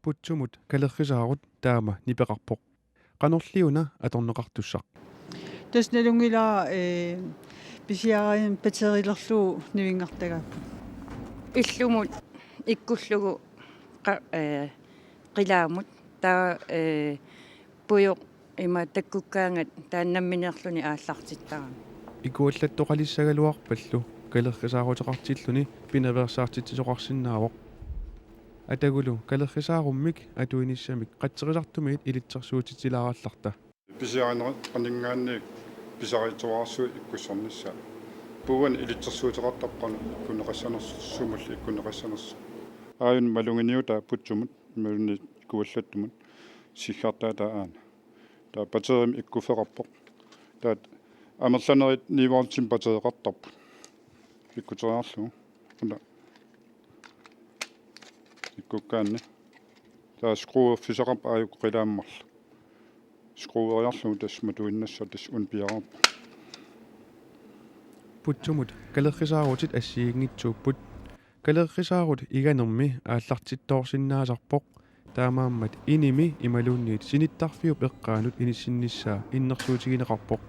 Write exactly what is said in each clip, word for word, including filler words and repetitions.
Putsumut kalerrisaarut taama nipeqarpoq. Qanorliuna atorneqartussaq. Tassa nalunngilara, ee, pisiarinermi batterilerlugu nivinngartagaapput. Illumut ikkullugu qa-, ee, qilaamut. Taava, ee, pujoq ima takkukkaangat taanna nammineerluni aallartittarami. Ikuallattoqalissagaluarpallu kalerrisaaruteqartilluni pinaveersaartitsisoqarsinnaavoq. Atagulu kalerrisaarummik atuinissamik qatserisartumiit ilitsersuutitsilaarallarta. Pisiarineqarninngaanniit pisariitsoqarsuit ikkussornissaat. Puuani ilitsersuuteqartarpara ikkunneqassanersoq, sumulli ikkunneqassanersoq. Aajuna maluginiutaa putsumut, imaluunniit ikuallattumut, siggartaataa aana. Taava batteriimik ikkuffeqarpoq. Taava amerlanerit ni voltimik battereqartarput. Ikkuteriarlugu. Una. Ikkukkaanni. Taava skruerfissaqarpoq aajuku qilaammarlu. Skrueriarlugu tassa matuinnassaaq, tassa una piareerpoq. Putsumut kalerrisaarutit assigiinngitsuupput. Kalerrisaarut iganermi aallartittoorsinnaasarpoq, taamaammat inimi imaluunniit sinittarfiup eqqaanut inissinnissaa innersuutigineqarpoq.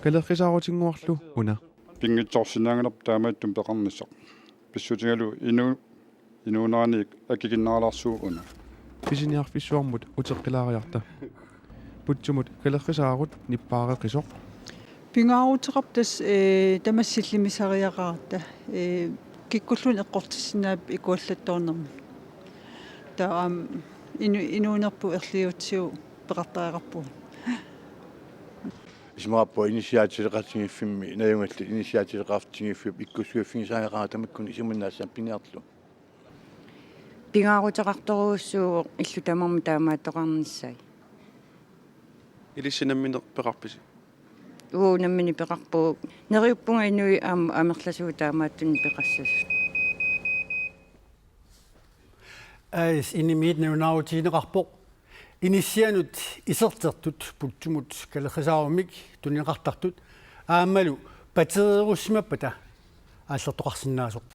Kalerrisaarutinnguarlu una. Pinngitsoorsinnaanngilarput taamaattumik peqarnissaq. Pissutigalugu inu-, inuunerani akikinneralaarsuuvoq una. Pisiniarfissuarmut uteqqilaariarta. Putsumut kalerrisaarut nippaareqisoq. Pingaaruteqarpoq tassa, ee, tamassi sillimisariaqaratta. Ee, kikkulluunniit eqqortissinnaapput ikuallattoornermi. Taava aamma inu-, inuunerput erliutsiu peqartariaqarpugut. Isumaqarpunga inissiaatileqatigiiffimmi, najugallit inissiaatileqatigiiffiup ikkussuiffigisariaqarami tamakkuninnga isumannaassamut piniarlugu. Pingaaruteqartorujussuuvoq illut tamarmik taamaattoqarnissai. Ilissi nammineq peqarpisi? Uu, nammineq peqarpugut. Neriuppunga inuit aamma amerlasuut taamaattunik peqassasut. Ais inimiit nalunaarutigineqarpoq. Inissianut isertertut putsumut kalerrisaarummik tunineqartartut aammalu batterierussimappata aallertoqarsinnaasoq.